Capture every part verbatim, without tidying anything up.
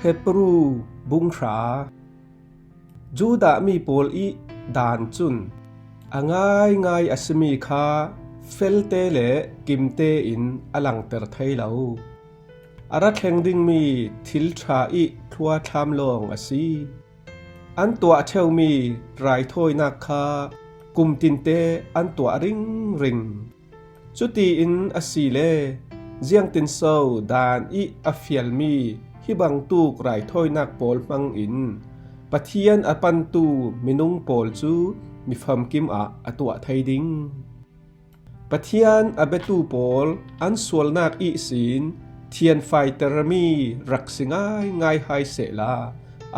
Hebru bung hra. Judah mi pawl ih daan cun a ngaingai a simi kha felte le kimte in a langter thei lo. A ra thleng dingmi thil ṭha ih thluathlam lawng a si. An tuah ṭheumi raithawinak kha kum tinte an tuah ringring. Cutiin asile, ziangtinso daan ih a fialmi hi bangtuk raithawinak pawl hmangin Pathian a pantu minung pawl cu mi famkim ah a tuah thei ding? Pathian a biatu pawl an sualnak ihsin thianfaitermi rak si ngaingai hai sehla,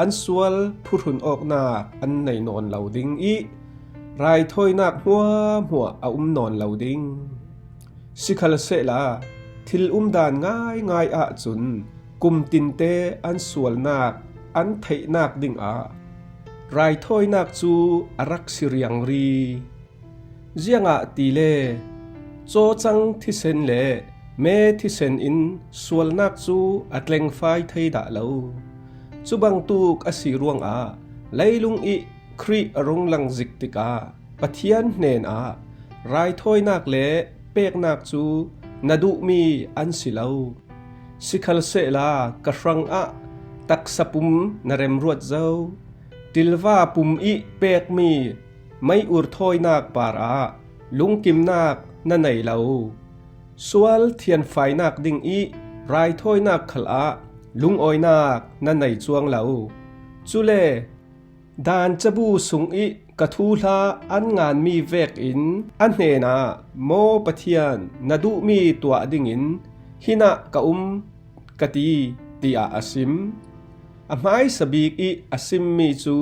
an sual phuhrun awknak an nei nawn lo ding ih raithawinak hmuahhmuah a um nawn lo ding. Sikhalsehla, thil umdan ngaingai ahcun kum tinte an sualnak an theihnak dingah raithawinak cu a rak si riangri. Ziangahtile, cawcang thisen le me thisen in sualnak cu a tlengfai thei dah lo. Cu bangtuk a si ruangah leilung ih Khrih a rung lang zik tikah Pathian hnenah raithawinak le peknak cu na duhmi an si lo. Sikhalsehla ka hrangah taksa pum na remruat zo. Ṭilva pum ih pekmi mei ur thawinak parah lungkimnak na nei lo. Sual thianfainak dingih raithawinak khalah lungawinak na nei cuang lo. Cule, daan cabu sungih ka thuhla an nganmi vekin a hnenah, Maw Pathian, na duhmi tuah dingin hinah ka um, ka ti, tiah a sim. A hmaisa bik ih a simmi cu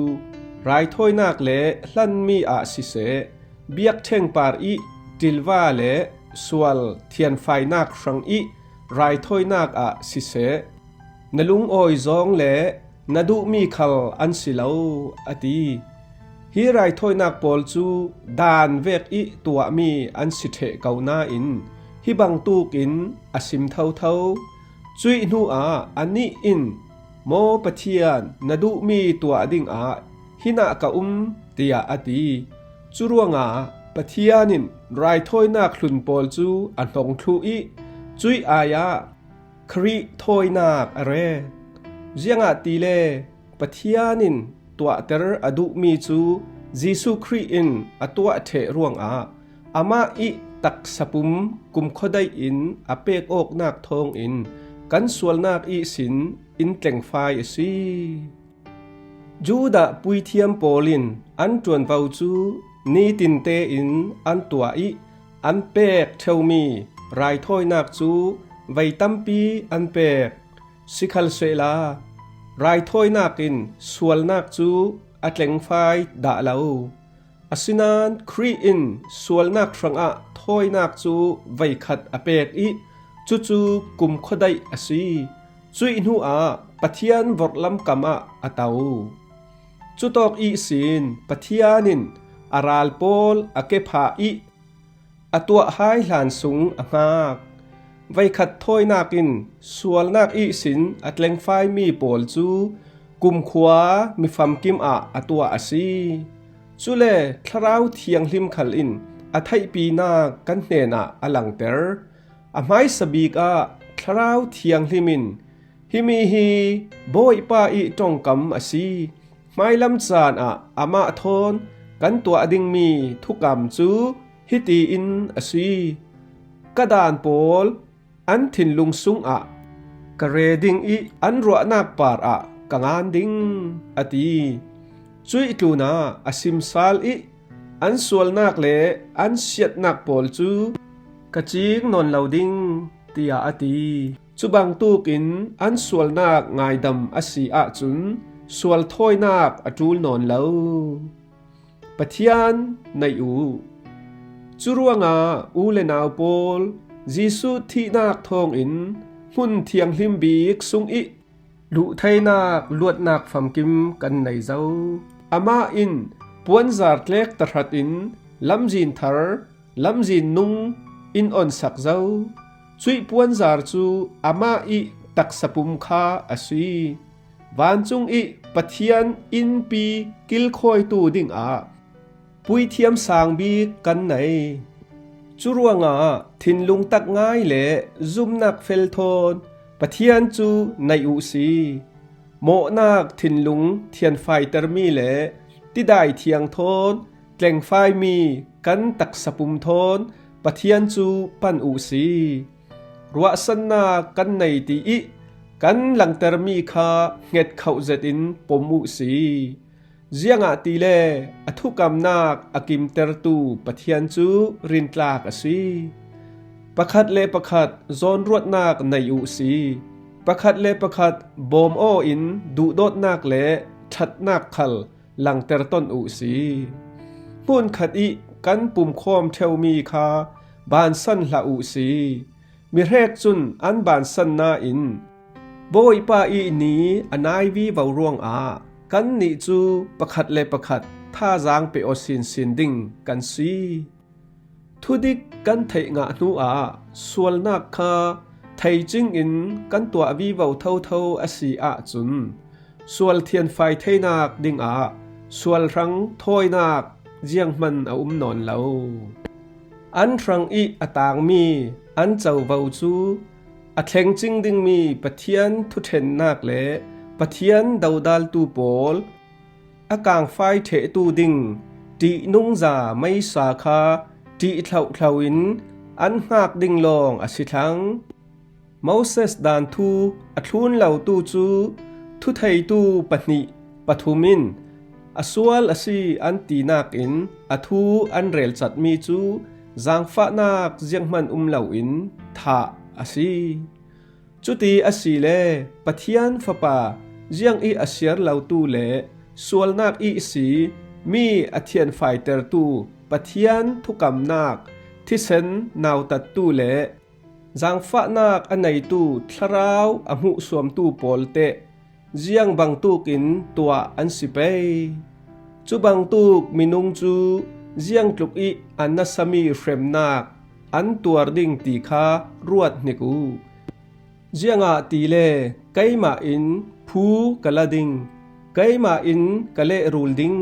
raithawinak le hlanmi ah siseh, biakṭheng par ih ṭilva le sual thianfainak hrangih raithawinak ah siseh, na lungawi zawng le na duhmi khal an si lo, a ti. Hi raithawinak pawl cu daan vek ih tuahmi an si ṭheh ko nain hi bangtuk in a sim thotho. Cuih hnuah anih in, Maw Pathian, na duhmi tuah dingah hinah ka um, tiah a ti. Cu ruangah Pathian in raithawinak hlun pawl cu a hnong thluh ih cuih ai-ah Khrih thawinak a ret. Ziangahtile Pathian in tuahter a duhmi cu Jesuh Khrih in a tuah ṭheh ruangah amah ih taksa pum kumkhua daih in a pek awknak thawngin kan sualnak ihsin in tlengfai a si. Judah puithiam pawl in an ṭuanvo cu nitinte in an tuah ih an pek ṭheumi raithawinak cu vei tampi an pek. Sikhalsehla, raithawinak in sualnak cu a tlengfai dah lo. Asinain Khrih in sualnak hrangah thawinak cu veikhat a pek ih cucu kumkhua daih a si. Cuih hnuah Pathian vorhlam kamah a to. Cutawk ihsin Pathian in a ral pawl a kephah ih a tuah hai hlan sung a hngak. Veikhat thawinak in sualnak ihsin a tlengfaimi pawl cu kumkhua mi famkim ah a tuah a si. Cule Thlarau Thianghlim khal in a theihpinak kan hnenah a langter. A hmaisa bik ah Thlarau Thianghlim in, "Himi hi Bawipa ih ṭongkam a si. Hmailam caan ah amah thawn kan tuah dingmi thukam cu hitiin a si: Ka daan pawl an thinlung sungah ka re ding ih an ruahnak parah ka ngan ding," a ti. Cuih tlunah a simsal ih, "An sualnak le an siatnak pawl cu ka cing nawn lo ding," tiah a ti. Cu bangtukin an sualnak ngaidam a si ahcun sual thawinak a ṭul nawn lo. Pathian naih uh. Cu ruangah u le nau pawl, Jesuh thihnak thawngin hmun thianghlim bik sungih luhtheinak luatnak famkim kan nei zo. Amah in puanzar tlek tahratin lamzin thar, lamzin nung in onsak zo. Cuih puanzar cu amah ih taksa pum kha a si. Vancung ih Pathian innpi kilkhawitu dingah puithiam sangbik kan nei. Curuangah thinlung tak ngai le zumnak fel thawn Pathian cu naih uh si. Mawhnak thinlung thianfaitermi le tidai thiang thawn tlengfaimi kan taksa pum thawn Pathian cu pan uh si. Ruahsannak kan nei ti ih kan langtermi kha hnget khoh zetin pom uh si. Ziangahtile a thukamnak a kimtertu Pathian cu rintlak a si. Pakhat le pakhat zawnruatnak nei uh si. Pakhat le pakhat bawm aw in duhdawtnak le ṭhatnak khal langter ton uh si. Hmunkhat ih kan pumkhawm ṭheumi kha bansan hlah uh si. Mihrek cun an bansan nain Bawipa ih ni a nai vivo ruangah kannih cu pakhat le pakhat thazaang pe aw sinsin ding kan si. Thudik kan theih ngah hnuah sualnak kha thei cingin kan tuah vivo thotho a si ahcun sual thianfai theinak dingah sual hrang thawinak zianghman a um nawn lo. An hrang ih a tangmi an covo cu a thleng cing dingmi Pathian thuṭhennak le Pathian dodaltu pawl a kangfai ṭhehtu ding ṭihnungza meisa kha ṭih thlohthlo in an hngak ding lawng a si thlang. Moses daan thu a thlun lotu cu thutheitu pahnih pathum in a sual a si an tinak in a thu an relcatmi cu zaangfahnak zianghman um loin thah a si. Cuti asile Pathian Fapa ziang ih a siar lotu le sualnak ihsi mi a thianfaitertu Pathian thukamnak thisen nautattu le zaangfahnak a neitu thlarau a hmuhsuamtu pawl teh ziang bangtuk in tuah an si pei. Cu bangtuk minung cu ziangtluk ih a nasami hremnak an tuar ding ti kha ruat hnik uh. Ziangahtile keimah in phu ka la ding, keimah in ka lehrul ding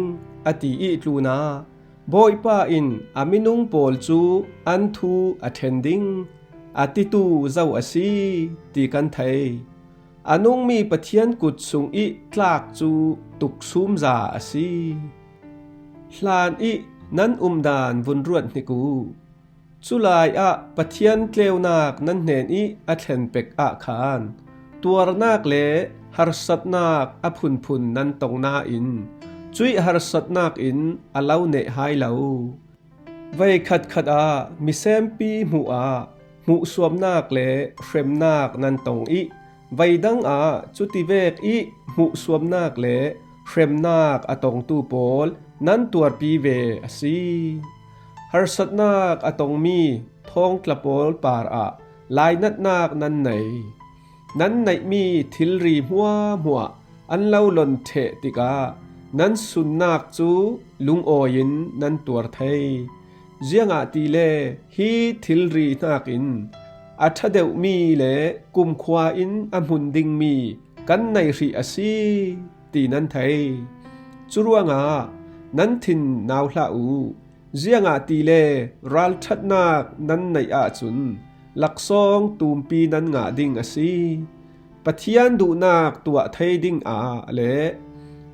a ti ih tlunah Bawipa in a minung pawl cu an thu a ṭhen ding a titu zo a si ti kan thei. A nungmi Pathian kut sung ih tlak cu tuksumza a si. Hlan ih nan umdan vun ruat hnik uh. Culai ah Pathian tleunak nan hnen ih a thlen pek ah khan tuarnak le harsatnak a phunphun nan tong nain cuih harsatnak in a lo neh hai lo. Veikhat khat ah misempi hmuh ah hmuhsuamnak le hremnak nan tong ih veidang ah cutivek ih hmuhsuamnak le hremnak a tongtu pawl nan tuarpi ve a si. Harsatnak a tongmi thawngtla pawl parah lainatnak nan nei. Nan neihmi thilri hmuahhmuah an lo lon ṭheh tikah nan sunnak cu lungawi in nan tuar thei. Ziangahtile hi thilri hnakin a ṭha deuhmi le kumkhua in a hmun dingmi kan nei hrih a si ti nan thei. Curuangah nan thin nau hlah uh. Ziangahtile ralṭhatnak nan neih ahcun laksawng tumpi nan ngah ding a si. Pathian duhnak tuah thei dingah le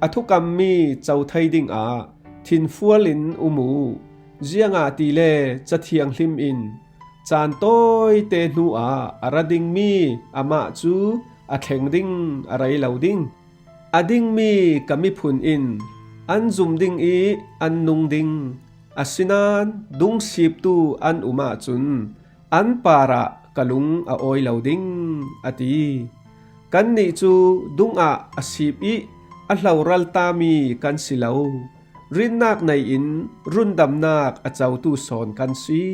a thukammi co thei dingah thinfual in um uh. Ziangahtile Ca Thianghlim in caan tawite hnuah a ra dingmi amah cu a thleng ding a rei lo ding. A dingmi ka miphun in an zum ding ih an nung ding, asinain dungsiptu an um ahcun an parah ka lung a awi lo ding, a ti. Kannih cu dungah a sip ih a hloraltami kan si lo, rinnak nei in rundamnak a cotu sawn kan si.